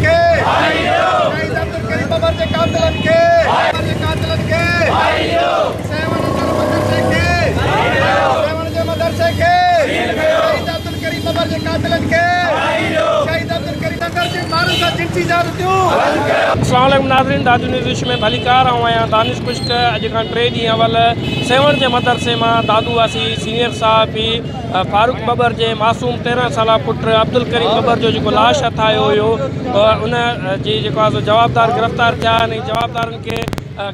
کي ڦاهي ڏيو، شهيد عبدالڪريم ٻٻر جي قاتلن کي ڦاهي جي قاتلن کي ڦاهي ڏيو، سيوهڻ جي مدرسي کي سيل ڪيو، سيوهڻ جي مدرسي کي سيل ڪيو، شهيد عبدالڪريم ٻٻر جي قاتلن کي ڦاهي ڏيو، شهيد عبدالڪريم ننگر جي ماڻهن سان جنسي زيادتيون بند ڪيو. السلام عليڪم ناظرين دادو نيوز وش ۾ ڀليڪار آئون آهيان دانش خشڪ اڄ کان ٽي ڏينهن اول سيوهڻ جي مدرسي مان دادو واسي سينيئر صحافي فاروق ٻٻر جي معصوم 13 سالا پٽ عبدالڪريم ٻٻر جو جيڪو لاش هٿ آيو هيو ان جي جيڪو آهي سو جوابدار گرفتار ٿيا آهن ۽ جوابدارن کي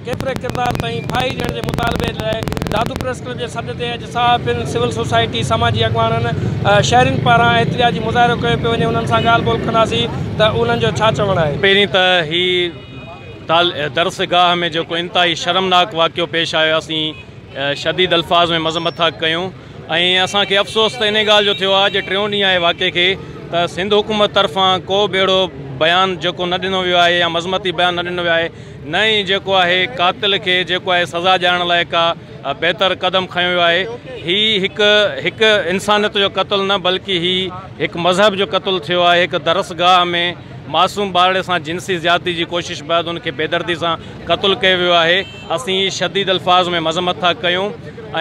ڪيفر ڪردار تائين ڦاهي ڏيڻ جي مطالبي لاء دادو پريس ڪلب جي سڏ تي اڄ صحافين، سول سوسائٽي، سماجي اڳواڻن، شهرين پاران احتجاجي مظاهرو ڪيو پيو وڃي انهن سان ڳالهه ٻولهه ڪنداسين ته انهن جو ڇا چوڻ آهي. پهرين ته هي درسگاهه ۾ جيڪو انتهائي شرمناڪ واقعو پيش آيو اسين شديد الفاظ ۾ مذمت ٿا ڪيون ۽ اسان کي افسوس ته انهي ڳالهه جو ٿيو آهي اڄ ٽيون ڏينهن آهي واقعي کي ته سنڌ حڪومت طرفان ڪو به اهڙو بيان جيڪو نه ڏنو ويو آهي يا مذمتي بيان نه ڏنو ويو آهي نه ئي جيڪو آهي قاتل کي جيڪو آهي سزا ڏيارڻ لاء ڪا بهتر قدم کنيو ويو آهي هي هڪ هڪ انسانيت جو قتل نه بلڪه هي هڪ مذهب جو قتل ٿيو آهي هڪ درسگاهه ۾ معصوم ٻارڙي سان جنسي زيادتي جي ڪوشش بعد ان کي بيدردي سان قتل ڪيو ويو آهي اسين شديد الفاظ ۾ مذمت ٿا ڪيون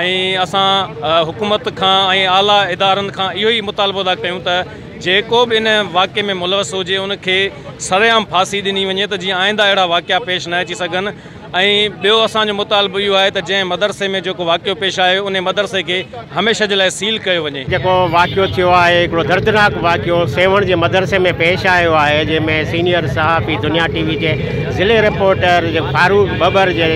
۽ اسان حڪومت کان ۽ اعليٰ ادارن کان اهو ئي مطالبو ٿا ڪيون ته جيڪو به ان واقعي ۾ ملوث هجي ان کي سرعام ڦاسي ڏني وڃي ته جيئن آئنده اهڙا واقعا پيش نه اچي سگهن ۽ ٻيو اسان جو مطالبو اهو آهي ته جنهن مدرسي ۾ جيڪو واقعو پيش آيو انهي مدرسي کي هميشه جي لاء سيل ڪيو وڃي. جيڪو واقعو ٿيو آهي هڪڙو دردناڪ واقعو سيوهڻ جي مدرسي ۾ پيش آيو آهي جنهن ۾ سينيئر صحافي دنيا ٽي وي جي ضلعي رپورٽر فاروق ٻٻر جي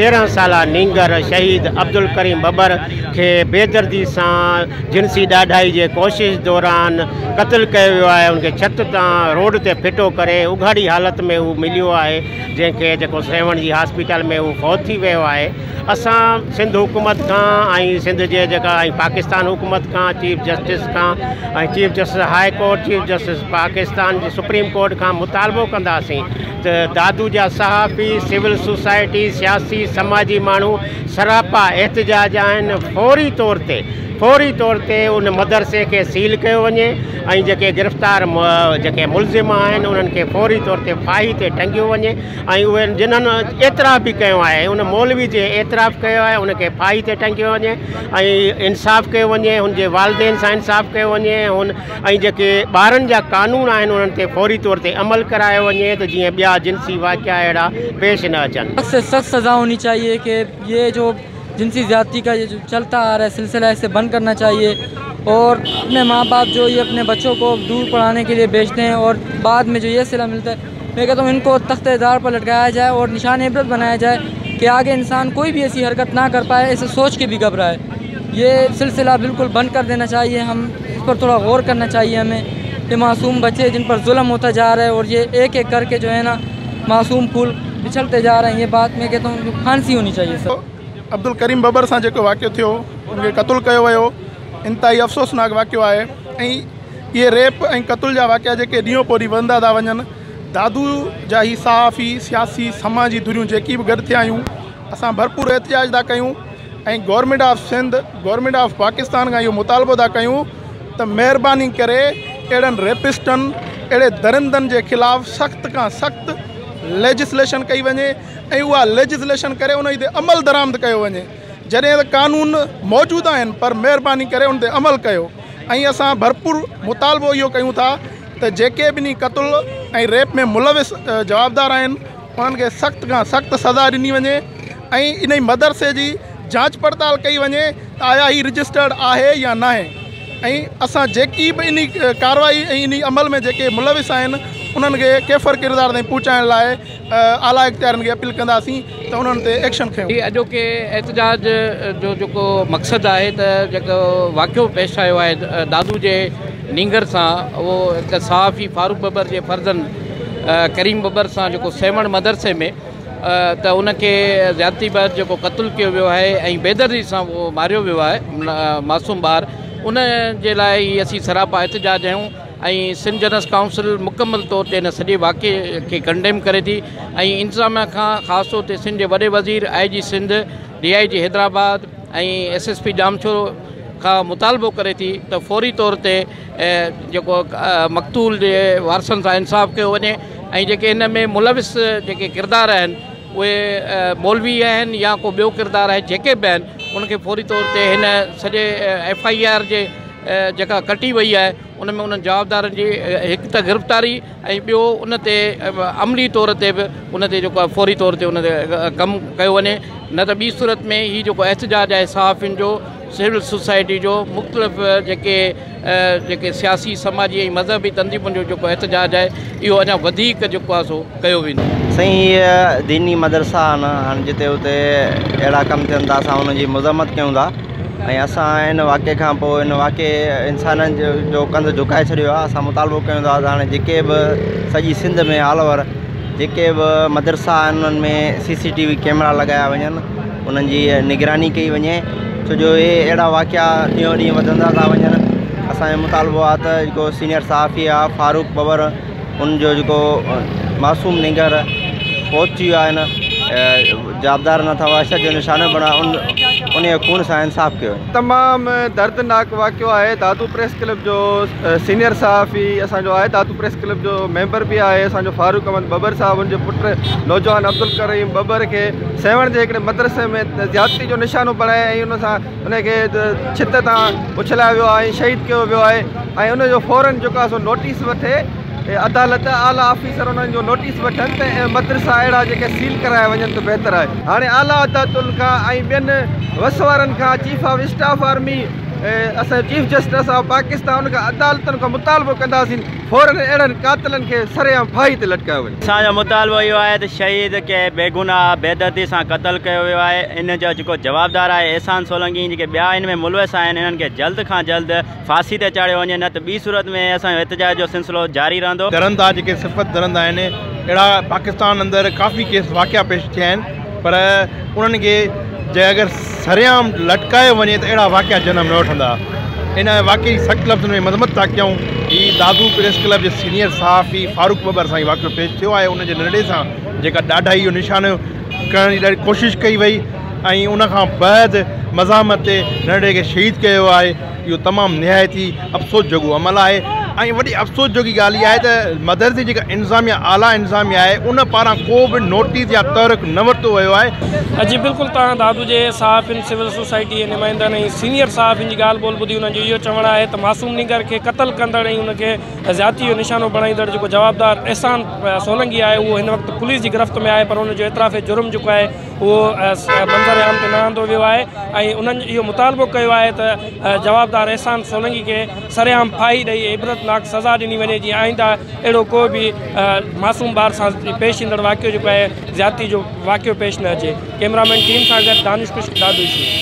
13 سالا نينگر شهيد عبدالڪريم ٻٻر کي بيدردي سان جنسي ڏاڍائي جي ڪوشش دوران قتل ڪيو ويو آهي ان کي ڇت تان روڊ تي ڦٽو ڪري اگهاڙي حالت ۾ هو مليو آهي جنهن کي جيڪو سيوهڻ جي هاسپيٽل ۾ هو فوت ٿي ويو آهي اسان سنڌ حڪومت کان ۽ سنڌ جي جيڪا ۽ پاڪستان حڪومت کان چيف جسٽس کان ۽ chief justice high court chief justice Pakistan جي سپريم ڪورٽ کان مطالبو ڪنداسين ته دادو جا صحافي سول سوسائٽي سياسي سماجي ماڻهو سراپا احتجاج آهن فوري طور تي فوري طور تي ان مدرسي کي سيل ڪيو وڃي ۽ جيڪي گرفتار جيڪي ملزم آهن انهن کي فوري طور تي ڦاهي تي ٽنگيو وڃي ۽ اهي جنهن اعتراف به ڪيو آهي ان مولوي جي اعتراف ڪيو آهي ان کي ڦاهي تي ٽنگيو وڃي ۽ انصاف ڪيو وڃي هن جي والدين سان انصاف ڪيو وڃي هن ۽ جيڪي ٻارن جا قانون آهن انهن تي فوري طور تي عمل ڪرايو وڃي ته جيئن ٻيا جنسي واقعا اهڙا پيش نه اچن. سخت سي سخت سزا هوني چاهيي ڪي يي جو جنسي زيادتي کا يي جو چلتا آ رها هي سلسله اسي بند ڪرنا چاهيي اور اپني ماں باپ جو يي اپني بچو کو دور پڙهاني ڪي ليي بهيجتي هين اور بعد ۾ جو يي صله ملتا هي مين ڪهتا هون ان کو تخته دار پر لٽڪايا جائي اور نشان عبرت بنايا جائي ڪي آگي انسان ڪوئي بهي ايسي حرڪت نا ڪر پائي ايسي سوچ ڪي بهي گهبرائي يي سلسله بلڪل بند ڪر دينا چاهيي هم اس پر ٿوڙا غور ڪرنا چاهيي همي يي معصوم بچي جن پر ظلم هوتا جا رها هي اور يي ايڪ ايڪ ڪر ڪي جو هي نا معصوم ڦول بڇڙتي جا رهي هين يي بات مين ڪهتا هون ڦانسي هوني چاهيي سر. عبدالڪريم ٻٻر سان جيڪو واقعو ٿيو ان کي قتل ڪيو ويو انتهائي افسوسناڪ واقعو آهي ۽ اهي ريپ ۽ قتل جا واقعا جيڪي ڏينهون پو ڏينهن وڌندا ٿا وڃن دادو جا هي صحافي سياسي سماجي ڌريون جيڪي به گڏ ٿيا آهيون اسان ڀرپور احتجاج ٿا ڪيون ۽ government of Sindh government of Pakistan کان اهو مطالبو ٿا ڪيون ته مهرباني ڪري اهڙن ريپسٽن اهڙي درندن جي خلاف سخت کان سخت ليجسليشن ڪئي وڃي ۽ اها ليجسليشن ڪري ان تي عمل درآمد ڪيو وڃي جڏهن ته قانون موجود آهن پر مهرباني ڪري ان تي عمل ڪيو ۽ اسان ڀرپور مطالبو اهو ڪيون ٿا ته جيڪي به انهي قتل ۽ ريپ ۾ ملوث جوابدار آهن انهن کي سخت کان سخت سزا ڏني وڃي ۽ انهي مدرسي جي جاچ پڙتال ڪئي وڃي ته آيا هي رجسٽرڊ آهي يا ناهي ۽ اسان جيڪي به انهي ڪارروائي ۽ انهي عمل ۾ جيڪي ملوث آهن انهن کي ڪيفر ڪردار تائين پهچائڻ لاء اعليٰ اختيارين کي اپيل ڪنداسين ته انهن تي ايڪشن کنيو. هي اڄوڪي احتجاج جو جيڪو مقصد آهي ته جيڪو واقعو پيش آيو آهي دادو جي نينگر سان اهو هڪ صحافي فاروق ٻٻر جي فرزند ڪريم ٻٻر سان جيڪو سيوهڻ مدرسي ۾ ته ان کي زيادتي بعد جيڪو قتل ڪيو ويو آهي ۽ بيدردي سان اهو ماريو ويو آهي معصوم ٻار ان جي لاء هي اسين سراپا احتجاج آهيون ۽ سنڌ جنرس ڪائونسل مڪمل طور تي ان سڄي واقعي کي ڪنڊيم ڪري ٿي ۽ انتظاميا کان خاص طور تي سنڌ جي وڏي وزير I G Sindh D I G Hyderabad ۽ S S P Jamshoro کان مطالبو ڪري ٿي ته فوري طور تي جيڪو مقتول جي وارثن سان انصاف ڪيو وڃي ۽ جيڪي ان ۾ ملوث جيڪي ڪردار آهن اهي مولوي آهن يا ڪو ٻيو ڪردار آهي جيڪي به آهن ان کي فوري طور تي هن سڄي ايف I R جي جيڪا ڪٽي وئي آهي ان ۾ انهن جوابدارن جي هڪ ته گرفتاري ۽ ٻيو ان تي عملي طور تي به ان تي جيڪو آهي فوري طور تي ان تي ڪم ڪيو وڃي نه ته ٻي صورت ۾ هي جيڪو احتجاج آهي صحافين جو سول سوسائٽي جو مختلف جيڪي جيڪي سياسي سماجي ۽ مذهبي تنظيمن جو جيڪو احتجاج آهي اهو اڃا وڌيڪ جيڪو آهي سو ڪيو ويندو. سائين هي ديني مدرسا آهن هاڻي جتي اتي اهڙا ڪم ٿين ٿا اسان انهن جي مذمت ڪيون ٿا ۽ اسان ان واقعي کان پوء ان واقعي انسانن جو ڪنڌ جهڪائي ڇڏيو آهي اسان مطالبو ڪيون ٿا ته هاڻي جيڪي به سڄي سنڌ ۾ آل اوور جيڪي به مدرسا آهن انهن ۾ C C T V camera لڳايا وڃن انهن جي نگراني ڪئي وڃي ڇو جو اهي اهڙا واقعا ڏينهون ڏينهن وڌندا ٿا وڃن اسانجو مطالبو آهي ته جيڪو سينئر صحافي آهي فاروق ٻٻر ان جو جيڪو معصوم نينگر فوت ٿي ويو آهي ان جوابدار هٿان وحشت جو نشانو بڻايو ان ان جي خون سان انصاف ڪيو وڃي. تمام دردناڪ واقعو آهي دادو پريس ڪلب جو سينئر صحافي اسان جو آهي دادو پريس ڪلب جو ميمبر به آهي اسان جو فاروق احمد ٻٻر صاحب ان جو پٽ نوجوان عبدالڪريم ٻٻر کي سيوهڻ جي هڪڙي مدرسي ۾ زيادتي جو نشانو بڻائي ۽ ان سان ان کي ڇت تان اڇلايو ويو آهي ۽ شهيد ڪيو ويو آهي ۽ ان جو فورن جيڪو آهي سو نوٽيس وٺي عدالت اعليٰ آفيسر انهن جو نوٽيس وٺن ته مدرسا اهڙا جيڪي سيل ڪرايا وڃن ته بهتر آهي هاڻي اعليٰ عدالتن کان ۽ ٻين وس وارن کان چيف آف اسٽاف آرمي اسان چيف جسٽس آف پاڪستان ان کان عدالتن کان مطالبو ڪنداسين فورن اهڙن قاتلن کي سرعام ڦاهي تي لٽڪايو وڃي. اسان جو مطالبو اهو آهي ته شهيد کي بيگناهه بيدردي سان قتل ڪيو ويو آهي ان جو جيڪو جوابدار آهي احسان سولنگي جيڪي ٻيا ان ۾ ملوث آهن انهن کي جلد کان جلد ڦاسي تي چاڙهيو وڃي نه ته ٻي صورت ۾ اسان جو احتجاج جو سلسلو جاري رهندو. درندا جيڪي صفت درندا آهن اهڙا پاڪستان اندر ڪافي ڪيس واقعا پيش ٿيا آهن پر انهن کي جي اگر سرعام لٽڪايو وڃي ته اهڙا واقعا جنم نه وٺندا. ان واقعي جي سخت لفظن ۾ مذمت ٿا ڪيون. هي دادو پريس ڪلب جي سينيئر صحافي فاروق ٻٻر سان هي واقعو پيش ٿيو آهي. ان جي ننڍڙي سان جيڪا ڏاڍائي جو نشانو ڪرڻ جي ڏاڍي ڪوشش ڪئي وئي ۽ ان کان بعد مزاحمت تي ننڍڙي کي شهيد ڪيو ويو آهي. اهو تمام نهايت ئي افسوس جوڳو عمل آهي ۽ وڏي افسوس جوڳي ڳالهه اها آهي ته مدرسي جي جيڪا انتظاميا اعليٰ انتظاميا آهي ان پاران ڪو به نوٽيس يا تحرڪ نه ورتو ويو آهي. جي بلڪل توهان دادو جي صحافين سول سوسائٽي جي نمائندن ۽ سينيئر صحافين جي ڳالهه ٻولهه ٻڌي انهن جو اهو چوڻ آهي ته معصوم نينگر کي قتل ڪندڙ ۽ ان کي زيادتي جو نشانو بڻائيندڙ جيڪو جوابدار احسان سولنگي آهي اهو هن وقت پوليس جي گرفت ۾ آهي پر ان جو اعتراف جرم جيڪو آهي اهو منظر عام تي نه آندو ويو آهي ۽ انهن اهو مطالبو ڪيو آهي ته جوابدار احسان سولنگي کي سرعام ڦاهي ڏئي عبرتناڪ سزا ڏني وڃي جيئن آئنده اهڙو ڪو به معصوم ٻار سان پيش ايندڙ واقعو جيڪو آهي زيادتي جو واقعو پيش نه اچي ڪئميرامين ٽيم سان گڏ دانش خشڪ دادو شي.